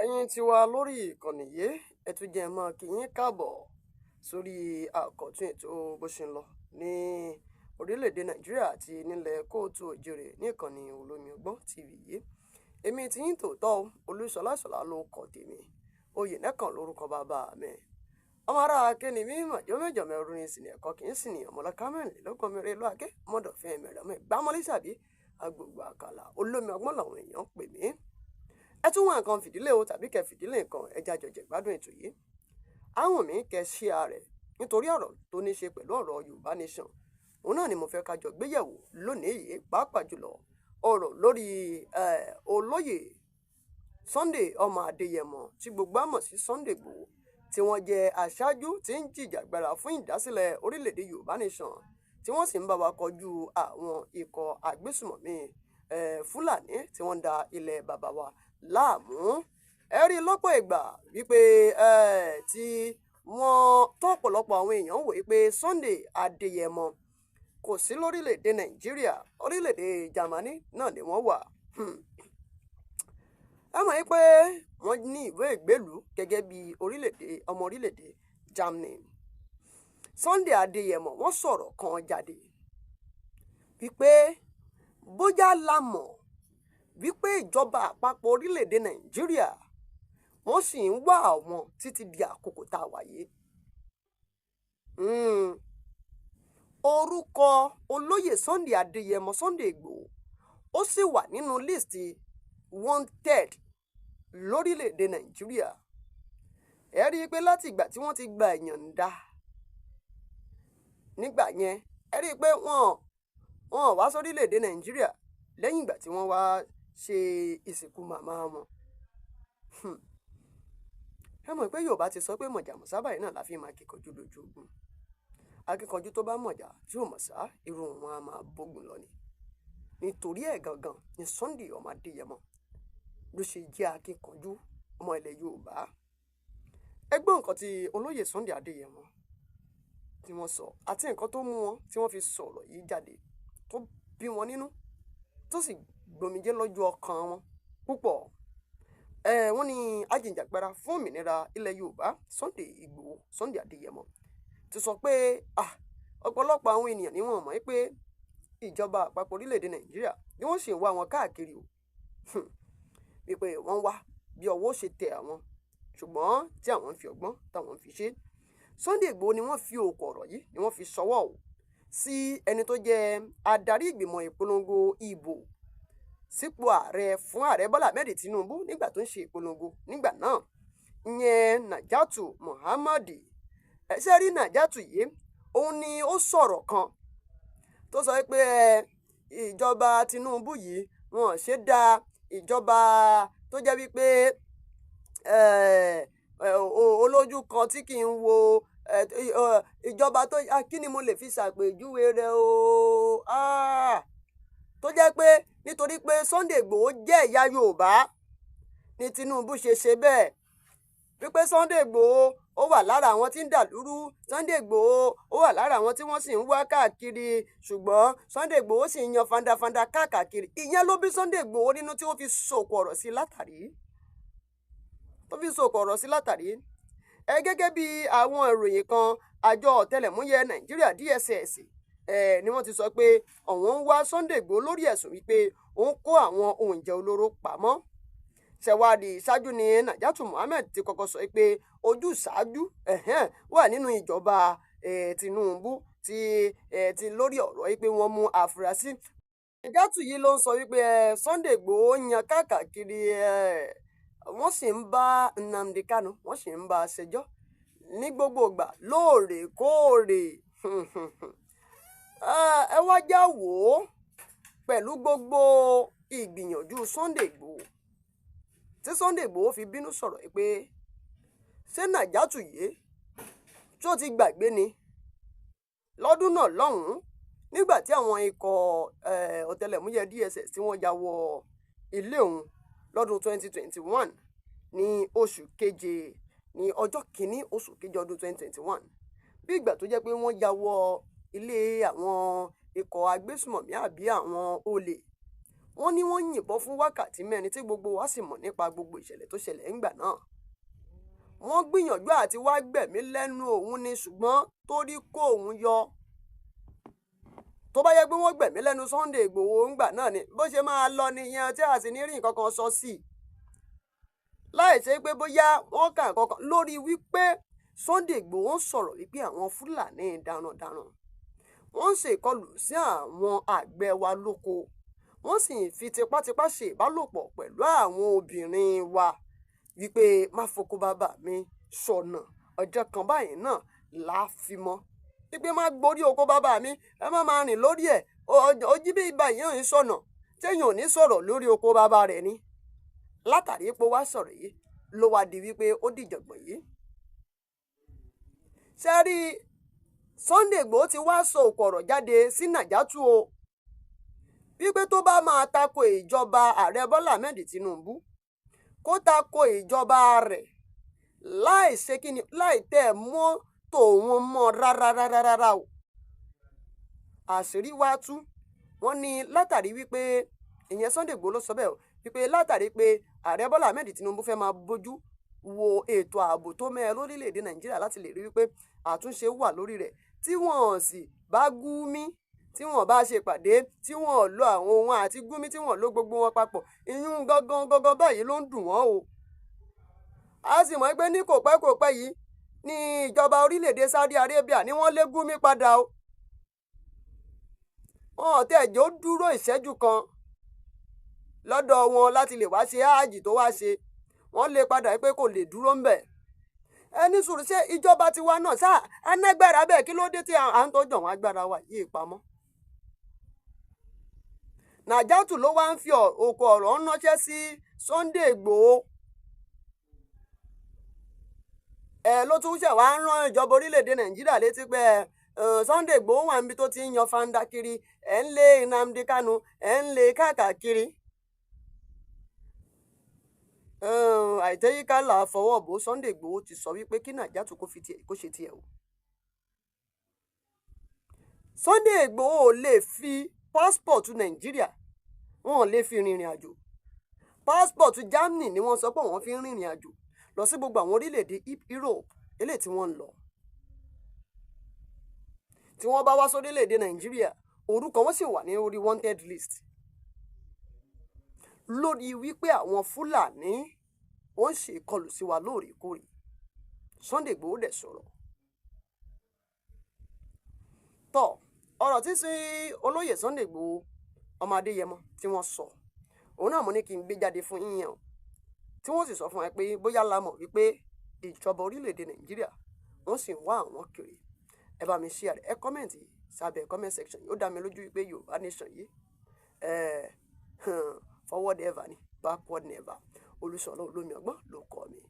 Ẹ̀yin tiwa lórí ìkànnì yìí, ẹ tún jẹ́ mọ́ kí yín káàbọ̀ sórí àkọ́tún ètò bó ṣe ń lọ ní orílẹ̀-èdè Nàìjíríà àti nílẹ̀ kóòtù òjèrè ní ìkànnì Olómi Ọgbọ́n TV yìí. Èmi tí yín tòótọ́ Olúṣọlá Ṣọlá ló kọ tèmi, Oyènẹ́kàn lórúkọ bàbá mi. Ọmọ ará akéni mi mọ̀jọ́ mẹ́jọ mẹ́rin ní ìsìn ẹ̀kọ́ kì í sì ní ọmọlọ́ká mẹ́rìnlélógún mẹ́rin ló akẹ́ mọ́dọ̀fẹ́ mẹ́rin ọmọ ìgbàmọ́lẹ́sàbí agbègbè àkàlà Olómi Ọgbọ́n làwọn èèyàn ń pè mí. Ẹ tún wá nǹkan fìdílé o tàbí kẹ fìdílé nǹkan ẹja jọjẹ gbádùn ètò yìí. Àwọn mi kẹ ṣíà rẹ̀ nítorí ọ̀rọ̀ tó ní ṣe pẹ̀lú ọ̀rọ̀ Yorùbá Nation. Òun náà ni mo fẹ́ ká jọ gbéyẹ̀wò lónìí yìí, pàápàá jùlọ ọ̀rọ̀ lórí olóyè Sunday ọmọ Adéyẹmọ tí gbogbo á mọ̀ sí Sunday Igboho, tí wọ́n jẹ́ aṣáájú tí ń jìjàgbara fún ìdásílẹ̀ orílẹ̀-èdè Yorùbá Nation, tí wọ́n sì ń bá wa kojú àwọn ikọ̀ agbésùmọ̀mí Fúlàní tí wọ́n ń da ilẹ̀ bàbá wa láàmú. Ẹ rí lọ́pọ̀ ìgbà wípé tí wọ́n tó ọ̀pọ̀lọpọ̀ àwọn èèyàn wò pé Sunday Adéyẹmọ kò sí lórílẹ̀-èdè Nàìjíríà, orílẹ̀-èdè Jámánì náà ni wọ́n wà. Ẹ mọ̀ pé wọ́n ní ìwé ìgbélùú gẹ́gẹ́ bí orílẹ̀-èdè ọmọ orílẹ̀-èdè Germany. Sunday Adéyẹmọ wọ́n sọ̀rọ̀ kan jáde wípé bóyá la mọ̀ wípé ìjọba àpapọ̀ orílẹ̀-èdè Nàìjíríà wọ́n sì ń wá àwọn títí di àkókò tá a wà yìí. Orúkọ olóyè Sunday Adéyẹmọ Sunday Igboho ó sì wà nínú líìsì wanted lórílẹ̀-èdè Nàìjíríà. Ẹ rí i pé láti ìgbà tí wọ́n ti gba ìyọ̀ǹda nígbà yẹn, ẹ rí i pé wọ́n wá sórílẹ̀-èdè Nàìjíríà lẹ́yìn ìgbà tí wọ́n wá ṣe ìsìnkú màmá wọn. Ẹ mọ̀ pé Yorùbá ti sọ pé mọ̀jà mọ̀sá báyìí náà la fi máa kíkanjú lójú ogun. Akíkanjú tó bá mọ̀jà tí ò mọ̀ sá, irú wọn á máa bógun lọ ni. Nítorí ẹ̀ gangan ni Sunday ọmọ Adéyẹmọ ló ṣe jẹ́ akíkanjú ọmọ ilẹ̀ Yorùbá. Ẹ gbọ́ nǹkan tí olóyè Sunday Adéyẹmọ tí wọ́n sọ àti nǹkan tó mú wọn tí wọ́n fi sọ̀rọ̀ yìí jáde tó bí wọn nínú tó sì gbomijé lójú ọkàn wọn púpọ̀. Wọ́n ní ajìjàgbara fún òmìnira ilẹ̀ Yorùbá Sunday Igboho Sunday Adéyẹmọ ti sọ pé ọ̀pọ̀lọpọ̀ àwọn ènìyàn ni wọ́n mọ̀ pé ìjọba àpapọ̀ orílẹ̀-èdè Nàìjíríà ni wọ́n sì ń wá wọn káàkiri o, wípé wọ́n wá bí ọwọ́ ṣe tẹ àwọn, ṣùgbọ́n tí àwọn ń fi ọgbọ́n táwọn ń fi ṣe. Sunday Igboho ni wọ́n fi òkò ọ̀rọ̀ yìí ni wọ́n fi ṣọwọ́ o sí ẹni tó jẹ́ adarí ìgbìmọ̀ ìpolongo ìbò sípò ààrẹ fún ààrẹ Bọ́lá Ahmed Tinubu nígbà tó ń ṣe ìpolongo nígbà náà, ìyẹn Najatu Muhammad. Ẹ ṣe rí Najatu yìí, òun ni ó sọ̀rọ̀ kan tó sọ pé ìjọba Tinubu yìí wọn ṣe dá ìjọba tó jẹ́ wípé olójú kan tí kì í wo ìjọba tó kí ni mo lè fi ṣàpèjúwe rẹ̀ o, tó jẹ́ pé nítorí pé Sunday Igboho jẹ́ ẹ̀yà Yorùbá ni Tinubu ṣe ṣe bẹ́ẹ̀, wípé Sunday Igboho ó wà lára àwọn tí ń dàlúrú, Sunday Igboho ó wà lára àwọn tí wọ́n sì ń wá káàkiri, ṣùgbọ́n Sunday Igboho sì ń yan fandafanda káàkiri. Ìyẹn ló bí Sunday Igboho nínú tí ó fi sòkò ọ̀rọ̀ sí látàrí, tó fi sòkò ọ̀rọ̀ sí látàrí. Ẹ gẹ́gẹ́ bí àwọn ìròyìn kan, àjọ ọ̀tẹlẹ̀múyẹ́ Nàìjíríà DSS ni wọ́n ti sọ pé àwọn ń wá Sunday Igboho lórí ẹ̀sùn wípé ó ń kó àwọn ohun ìjà olóró pamọ́. Ṣẹ̀wádìí ṣáájú ni Najatu Muhammed ti kọ́kọ́ sọ pé ojú ṣáájú wà nínú ìjọba Tinubu ti lórí ọ̀rọ̀ yìí pé wọ́n mú àfúrásì. Najatu yìí ló ń sọ wípé Sunday Igboho yan káàkiri, wọ́n sì ń bá Nnamdi Kanu, wọ́n sì ń bá a ṣẹjọ́ ní gbogbo ìgbà lóòrèkóòrè. Ẹ wá já wò ó pẹ̀lú gbogbo ìgbìyànjú Sunday Igboho tí Sunday Igboho fi bínú sọ̀rọ̀ pé ṣé Najatu yìí tó ti gbàgbé ni lọ́dún náà lọ́hùn-ún nígbà tí àwọn ikọ̀ ọ̀tẹlẹ̀múyẹ́ DSS tí wọ́n ya wọ ilé òun lọ́dún 2021 ní oṣù keje, ní ọjọ́ kìíní oṣù keje ọdún 2021, bí ìgbà tó jẹ́ pé wọ́n ya wọ ilé àwọn ikọ̀ agbésùmọ̀mí àbí àwọn olè, Wọ́n ní wọ́n yìnbọn fún wákàtí 4 tí gbogbo wa sì mọ̀ nípa gbogbo ìṣẹ̀lẹ̀ tó ṣẹlẹ̀ ńgbà náà. Wọ́n gbìyànjú àti wá gbẹ̀mí lẹ́nu òun ni, ṣùgbọ́n torí kó òun yọ. Tó bá yẹ pé wọ́n gbẹ̀mí lẹ́nu Sunday Igboho ńgbà náà ni, bó ṣe máa lọ nìyẹn tí a sì ní rí nǹkan kan sọ sí i. Láì ṣe pé bóyá wọ́n kà kankan lórí wípé Sunday Igboho ń sọ̀rọ̀ wípé àwọn Fúlàní darandaran wọ́n ń ṣe ìkọlù sí àwọn àgbẹ̀ wa lóko, wọ́n sì ń fi tipátipá ṣe ìbálòpọ̀ pẹ̀lú àwọn obìnrin wa, wípé má foko bàbá mi sọ̀nà, ọjọ́ kan báyìí náà là á fi mọ́, wípé má gborí oko bàbá mi, ẹ má máa rìn lórí ẹ̀, ojú bí ibà yìí ń sọ̀nà, téèyàn ò ní sọ̀rọ̀ lórí oko bàbá rẹ̀ ni. Látàrí pé wá sọ̀rọ̀ yìí ló wá di wípé ó dìjọ̀gbọ̀n yìí. Ṣé rí, Sunday Igboho ti wá sọ òkò ọ̀rọ̀ jáde sí Nàjàtú o, wípé tó bá máa tako ìjọba ààrẹ Bọ́lá Ahmed Tinubu, kó tako ìjọba rẹ̀ láì ṣe kíni, láì tẹ̀ mọ́ tòun mọ́ rárárárá o. Àṣírí wá tú. Wọ́n ní látàrí wípé ìyẹn Sunday Igboho ló sọ bẹ́ẹ̀ o, wípé látàrí pé ààrẹ Bọ́lá Ahmed Tinubu fẹ́ máa bójú wo ètò ààbò tó mẹ́ẹ̀ lórílẹ̀‐èdè Nàìjíríà láti lè rí wípé àtúnṣe wà lórí rẹ̀, tí wọ́n sì bá Gúmi, tí wọ́n bá ṣe pàdé, tí wọ́n lo àwọn ohun àti Gúmi, tí wọ́n lo gbogbo wọn papọ̀, ìyún gangan gangan báyìí ló ń dùn wọ́n o. A sì mọ̀ pé ní kò pẹ́ kò pẹ́ yìí ní ìjọba orílẹ̀-èdè Saudi Arabia ni wọ́n lé Gúmi padà o. Wọn ò tẹ̀ jẹ́ ó dúró ìṣẹ́jú kan lọ́dọ̀ wọn láti lè wá ṣe áàjì tó wá ṣe, wọ́n lé padà pé kò lè dúró ńbẹ̀. Ẹni sùúrù, ṣé ìjọba tiwa náà ṣáà anágbára bẹ́ẹ̀? Kí ló dé tí à ń tọ́jú àwọn agbára wa yìí pamọ́? Nàjàtú ló wá ń fi òkò ọ̀rọ̀ ránṣẹ́ sí Sunday Igboho. Ẹ ló tún ṣẹ̀ wá ń rán ìjọba orílẹ̀-èdè Nàìjíríà létí pé Sunday Igboho wà níbi tó ti ń yan fanda kiri, ẹ̀ ń lé Nnamdi Kanu, ẹ̀ ń lé káàkiri. Àìtẹ́yíká là á fọwọ́ bò. Sunday Igboho ti sọ wípé kí Nàjàtú kó fi tiẹ̀ kó ṣe tiẹ̀ o. Sunday Igboho ò lè fi passport Nàìjíríà, wọn ò lè fi rìnrìn àjò. Passport Germany ni wọ́n sọ pé wọ́n fi ń rìnrìn àjò lọ sí gbogbo àwọn orílẹ̀-èdè Europe eléyìí tí wọ́n ń lọ. Tí wọ́n bá wá sórílẹ̀-èdè Nàìjíríà, orúkọ wọn sì wà ní orí wanted list lórí wípé àwọn Fúlàní wọ́n ń ṣe ìkọlù sí wa lóòrèkóòrè. Sunday Igboho dẹ̀ sọ̀rọ̀. Tọ́ ọ̀rọ̀ tí sí olóyè Sunday Igboho ọmọ Adéyẹmọ tí wọ́n sọ, òun náà mo ní kí n gbé jáde fún yín o, tí wọ́n sì sọ fún wa pé bóyá la mọ̀ wípé ìjọba orílẹ̀-èdè Nàìjíríà wọ́n sì ń wá àwọn kiri. Ẹ bá mi share, ẹ comment sábẹ́ comment section. Ó dá mi lójú wípé Yorùbá nation yìí forward ever ni, backward never. Olúṣọlá Olómi Ọgbọ́n ló kọ́ mi.